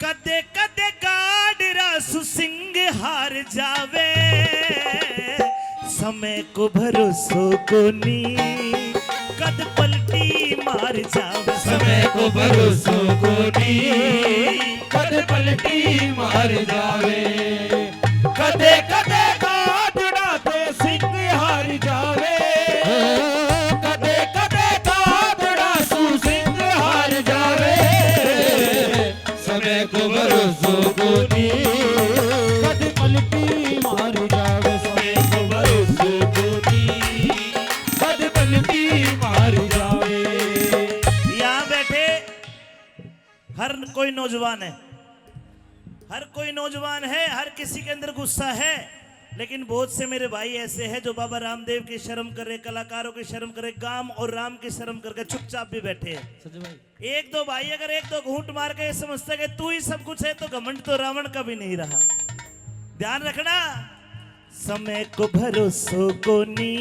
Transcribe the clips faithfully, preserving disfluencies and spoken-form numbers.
कदे कदे गाडरा सु सिंह हार जावे, समय को भरोसो कोनी, कद पलटी मार जावे। समय को भरोसो कोनी, कद पलटी मार जावे। कदे कदे गाडरा ते सिंह हार जावे, कदे कदे गाडरा सु सिंह हार जावे। समय को भरोसो कोनी, कद पलटी मार जावे। समय को भरोसो कोनी, कद पलटी मार जावे। यहाँ बैठे हर कोई नौजवान है, हर कोई नौजवान है, हर किसी के अंदर गुस्सा है, लेकिन बहुत से मेरे भाई ऐसे हैं जो बाबा रामदेव की शर्म कर रहे, कलाकारों की शर्म कर रहे, गांव और राम की शर्म करके चुपचाप भी बैठे हैं। सच भाई। एक दो भाई अगर एक दो घूंट मार के ये समझते कि तू ही सब कुछ है, तो घमंड तो रावण का भी नहीं रहा। ध्यान रखना, समय को भरोसो कोनी,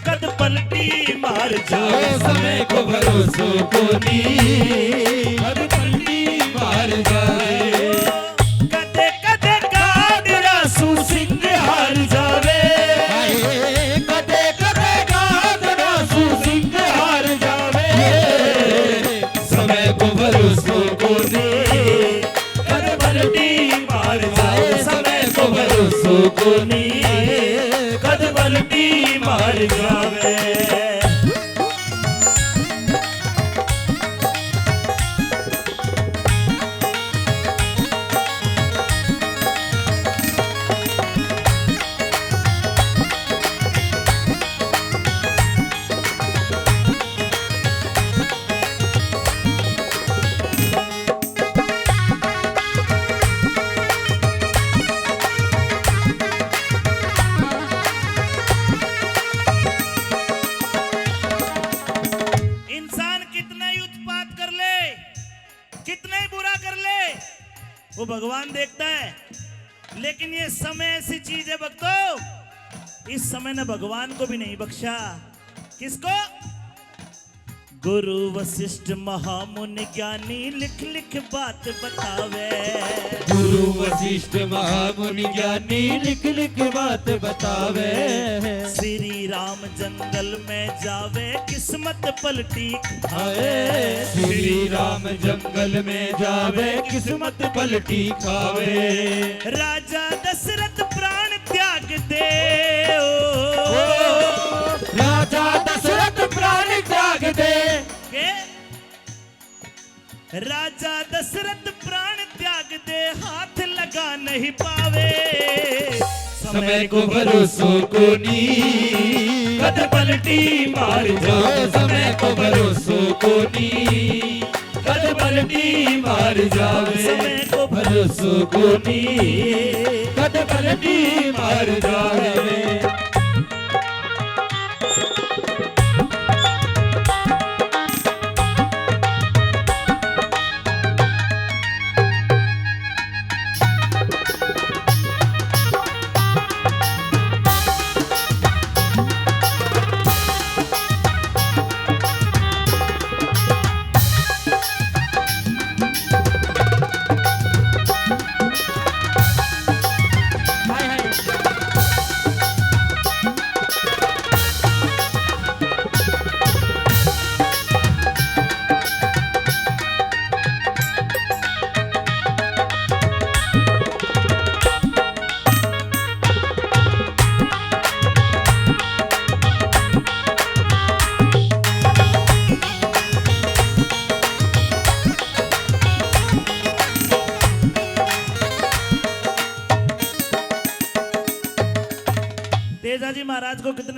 कद पलटी मार जावे। समय को भरोसो कोनी, कद पलटी मार जावे। कदे कदे गाडरा सु सिंह हार जावे, कदे कदे गाडरा सु सिंह हार जावे। समय को भरोसो कोनी, कद पलटी मार जावे। समय को भरोसो कोनी, कद पलटी मार जावे। इंसान कितना ही उत्पात कर ले, कितना ही बुरा कर ले, वो भगवान देखता है। लेकिन ये समय ऐसी चीज है भक्तों, इस समय ने भगवान को भी नहीं बख्शा। किसको? गुरु वशिष्ठ महामुनि ज्ञानी, लिख लिख बात बतावे। गुरु वशिष्ठ महामुनि ज्ञानी, लिख लिख बात बतावे। श्री राम जंगल में जावे, किस्मत पलटी खावे। श्री राम जंगल में जावे, किस्मत पलटी खावे। राजा दशरथ प्राण त्याग दे, ओ। राजा दशरथ प्राण त्याग दे। के? राजा दशरथ प्राण त्याग दे, हाथ लगा नहीं पावे। समय को भरोसो कोनी, कद पलटी मार जावे। समय को भरोसो कोनी, कद पलटी मार जावे। समय को भरोसो कोनी, कद पलटी मार जावे। तेजा जी महाराज को कितने